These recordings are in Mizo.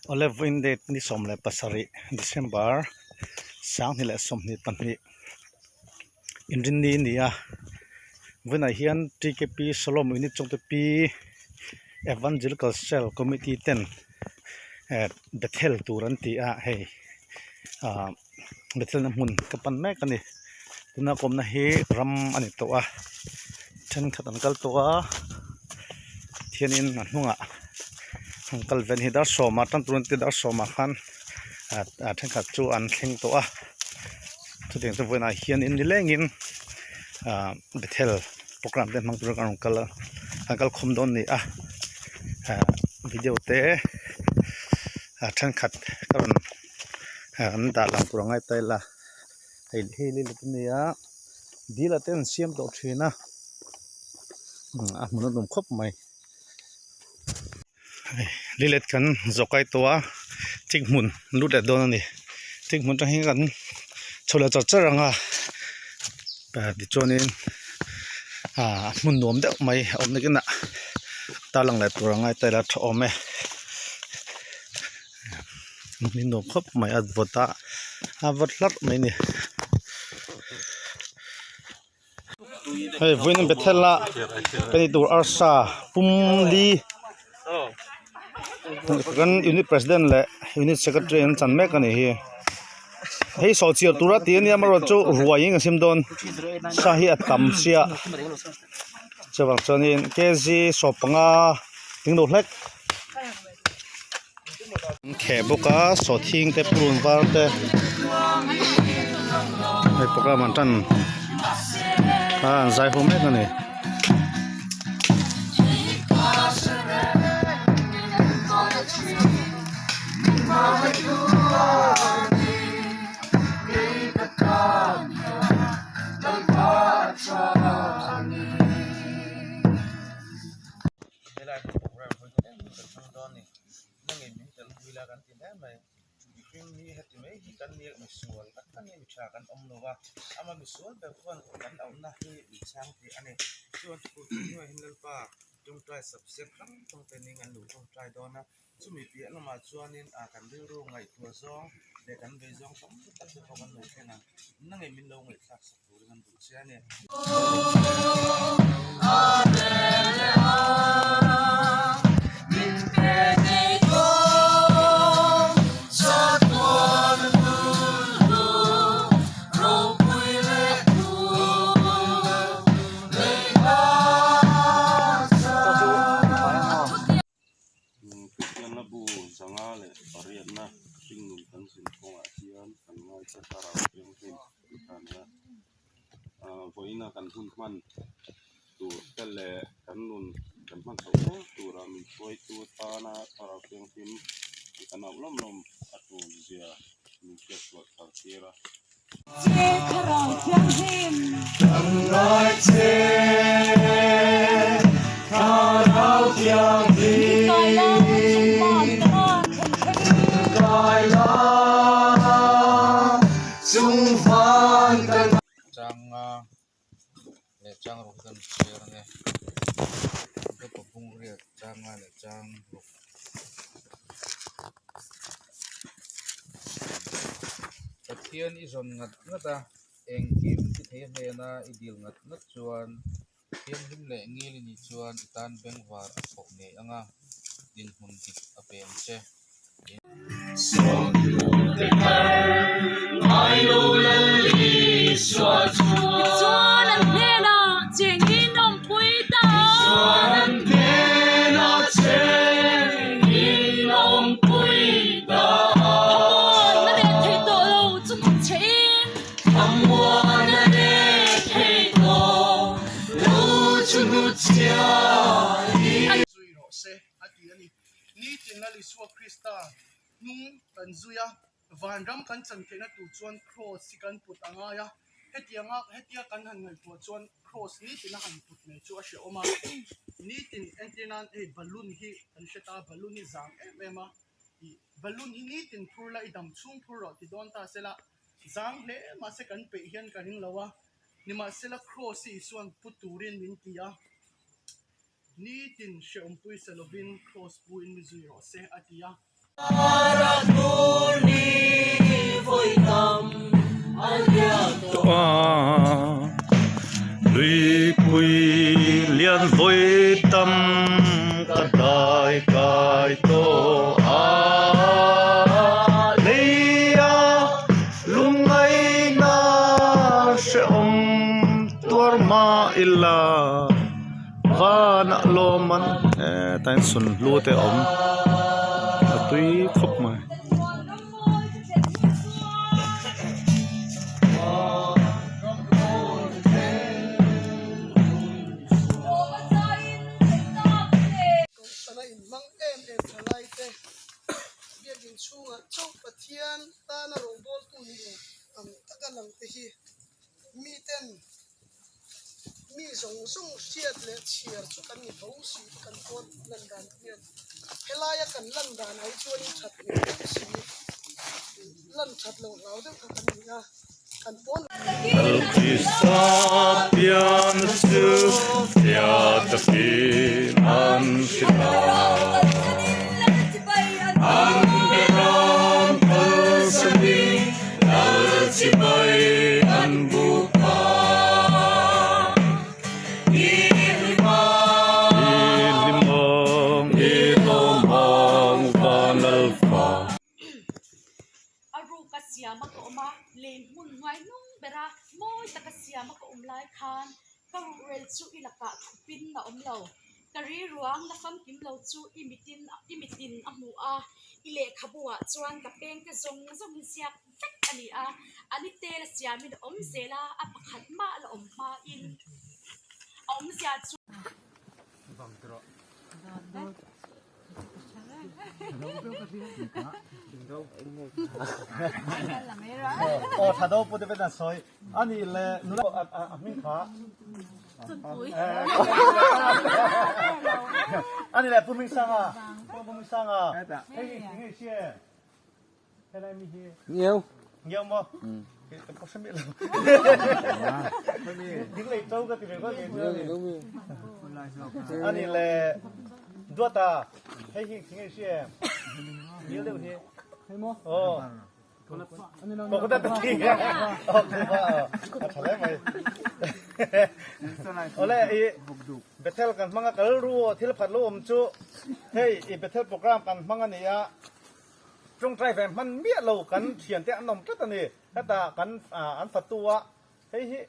Awle vawiin date ni 17 December 2022 inrinni a ni a vawiinah hian TKP Shalom Unit Chawngte Pi Evangelical Cell Committee ten eh Bethel tur an ti a hei ah Bethel na hmun ka pan mek a ni tuna kawmna hi ram a ni tawh a thenkhat an kal tawh a thianin a hnungah an kal ve a ni dar sawmah tan tur an ti dar sawmah khan ah thenkhat chu an thleng tawh a chutiang chu vawiinah hianin nilengin ah Bethel programme te hmang turin an rawn kal a an kal khawm dawn a ni a ah video te ah thenkhat ka rawn an dah lang tur a ngai ta ila hei hei lei te nia dil ah te an siam tawh thin a a hmun a nuam khawp mai hei leilet kan zawh kai tawh a thing hmun lut leh dawn a ni thing hmun atang hian kan chho leh char char ang a tichuanin ah hmun nuam deuh mai a awm nakinah tarlang leh tur a ngai ta ila tha awm e. Ni nuam khawp mai a vawt a a vawt hlarh mai a ni hei vawiin bethel a ka ni tur arsa pum li kan unit president leh unit secretary an chan mek a ni hi hei saw chiar tura tih ania amaherawhchu ruai in a sim dawn sa hi a tam sia chuvang chuanin kg sawmpanga tling lo hlek. An kheh bawk a sawhthing te purun var te hei program an tan a an zai ho mek a ni. Helai hi program hawi ta em kan hmang dawn a ni nangin min tel pui la kan ti hle mai mihring hi heti mai hi kan nia misual tak tak hi mi tha kan awm lo va ama misual ber chuan kan auhna hi min chhang tih a ni chuan thupui hnuaiah hian Lalpa tawngtai subject hrang hrang te ning an lo tawngtai dawn a chumi piah lamah chuanin ah kan rilru ngaihtuah zawng leh kan vei zawng tam tak te pawh kan lo thleng ang nangin min lo ngaihthlak sak turin an duh che a ni. Kristianna bu 508na hringnun kan zin kawngah hian kan ngaithla thlarau thianghlim tih kha a ni a. Vawiina kan hun hman tur te leh kan nun kan hman chhoh zel tura min hruaitu tana thlarau thianghlim kan auh lawm lawm a tul zia min hriatchhuah thar tir a. Changa leh chang ruk hi kan chhiar ang e Jopa bung riat changa leh chang ruk. Pathian i zawn ngat ngat a, engkim ti thei a hnena i dil ngat ngat chuan thianghlim leh ngil i nih chuan i tan bengvar a thawh ngei ang a, dinhmun dik a pe ang che. Tichuan an hnenah chengin awmpui ta. Thamuanna leh thei tawh lo chu hmu che in. Zui rawh se a ti a ni. Nitin Lal Isua Krista hnung kan zui a, vanram kan chan theihna tur chuan Kraws hi kan put a ngai a. Hetianga hetia kan han ngaihtuah chuan Kraws nitin a han put mai chu a hrehawm a. Nitin entir nan hei balloon hi kan hre ta a, balloon hi zang em em a, ih balloon hi nitin phur la i dam chhung phur rawh ti dawn ta sela zang hle mahse kan peih hian ka ring lo a. Nimahsela Kraws hi Isua'n pu turin min ti a. Nitin hrehawmpui sa lovin Kraws pu in mi zui rawh se, a ti a. Luipui lian vawi tam ka dai kai tawh a, leia lungngaihna hrehawm tuar mah ila vanah lawm an hetah hian sunhlu te a awm a tui khawp mai. Kohhrana inhmang em em tha lai te biakin chhungah chauh Pathian tana rawngbawltu ni lo ang taka lang te hi miten Mi zawng zawng hriat leh chhiar chu kan ni tho si kan pawn lan dan hian helaia kan lan dan ai chuan in that hmel deuh si lan that loh hlau deuh kha kan ni a kan pawn Krista pian chu fiah takin an hrilh a. An ram kalsanin Lal chibai an buk a. I hlimawng, i lawmawng van Lalfa. A ruka siama ka awm a, lei hmun hnuai hnung bera mawi taka siama ka awm lai khan ka ruhrel chu i lakah thupin a awm lo. Ka riruang la famkim lo chu i mitin i mitin a hmu a, i lehkhabu ah chuan ka pengte zawng zawng hi ziak vek a ni a, a ni tel a siamin a awm zel a, a pakhat mah la awm hmain a awmzia chu. Aw tha do pu te vet an sawi ani le nula a hming kha ani le pu hming sanga pu hming sanga hei hi nge hria helai mi hi Nhiều. Nhiều maw ka hre miah lo ding lei to ka ti ve vat ani le duata hei hi nge hria ngil deuh hi aw Coconut a thi aw a tha hle mai awle i Bethel kan hmang a kal ru thil phat lo awm chu hei i Bethel program kan hmang a ni a tawngtai ve hman miah lo kan thiante an awm tlat a ni heta kan an fatu a hei hi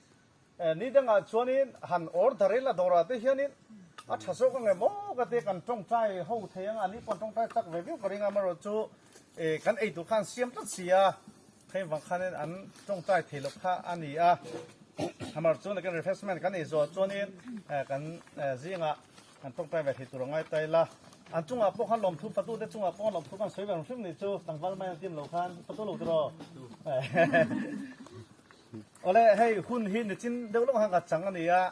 Ni dangah chuanin han order ila dawrah te hianin a tha zawk ang em aw ka ti a, kan tawngtai ho thei ang a, ni pawh an tawngtai chak ve viau ka ring a, amaherawhchu kan ei tur kha an siam tlat si a, hei vang khanin an tawngtai thei loh kha a ni a, amaherawhchu nakin refreshment kan ei zawh chuanin kan zingah kan tawngtai ve thei tur a ngai ta ila, an chungah pawh khan lawmthu fatu te chungah pawh lawmthu kan sawi ve ang hrim ni chu tlangval mai an tim lo khan fatu lo tiraw. Awle hei hun hi nichin deuh lawk khan ka chang a ni a,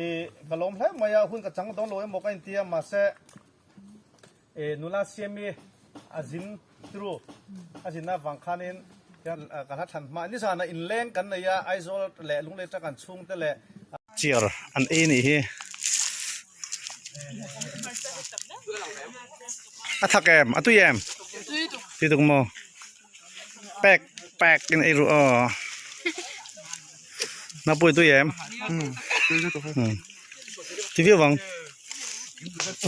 ih ka lawm hle mai a, hun ka chang dawn lo emaw ka inti a mahse ih nula siami a zin through a zin avang khanin ka hla thlan hma nizanah inleng kan nei a Aizawl leh Lunglei atang kan chhungte leh Chair an ei nih hi a thak em a tui em tui tuk maw. Pek pek in ei ru aw. Na pui tui em? Ti viau vang.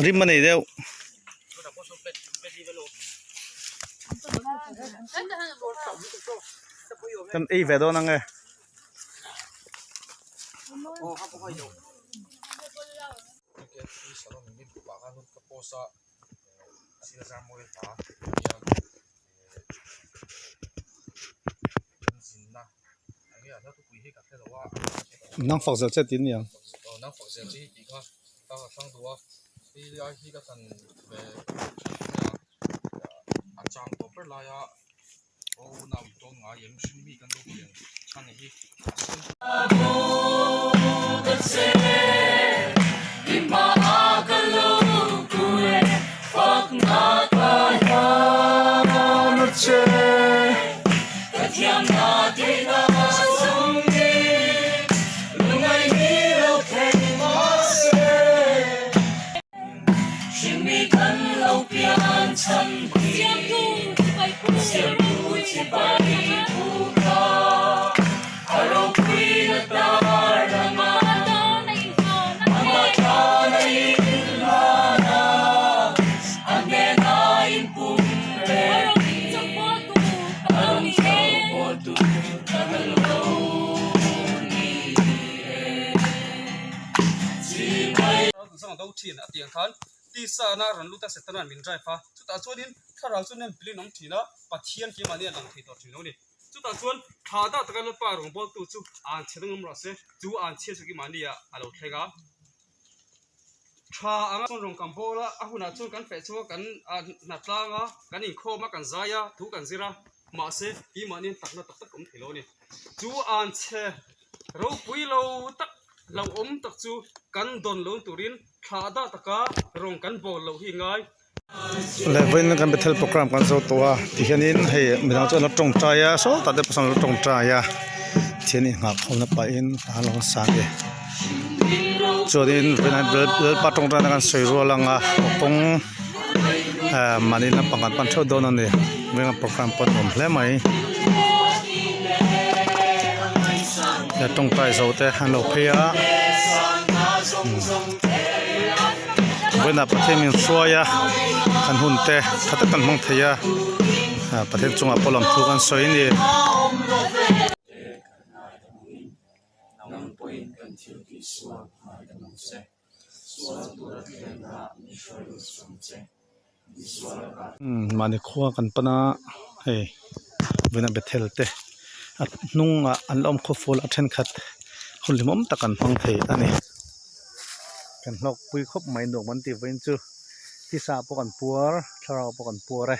Rim a nei deuh. Kan ei ve dawn ang e. Nang fak zel che tih nia. Zawng do thin a tiang khan tisa na rawn lut a Setana'n min drive a, chutah chuanin thlarau chu nem pilin awm thin a, Pathian keimahni a lang thei tawh thin lo a ni. Chutah chuan thla dah taka Lalpa rawngbawltu chu an chhe danglam rawh se, chu an chhia chu keimahni ah a lo thleng a. Tha anga chuan rawn kan bawl a, a hunah chuan kan feh chhuak a, kan hnatlang a, kan inkhawm a, kan zai a, thu kan zir a, mahse keimahni an takna tak tak awm thei lo a ni. Chu an chhe ropui lo tak hlauhawm tak chu kan dawn lo turin thla dah taka rawn kan bawl loh hi ngai. Lehvawiin kan Bethel program kan zo tawh a tihianin hei midang chu an lo tawngtai a sawtah te pawh sawn an lo tawngtai a thian inghah khawmna pahin a lo sa a ni chuanin vawiinah hian Lalpa tawngtaina kan sawi rual ang a kawng ah mahni lampang kan pan theuh dawn a ni vawiin kan program pawh a nuam hle mai tawngtai zo te an lo phei a. Vawiinah Pathian min hruai a kan hun te tha tak kan hmang thei a ah Pathian chungah pawh lam thu kan sawi a ni. Mahni khua kan pan a hei vawiinah Bethel te a hnungah an la awm khaw fual a thenkhat hun hlimawm tak an hmang thei a ni. Kan hlawkpui khawp mai nuam an tih vawiin chu tisa pawh kan puar thlarau pawh kan puar e.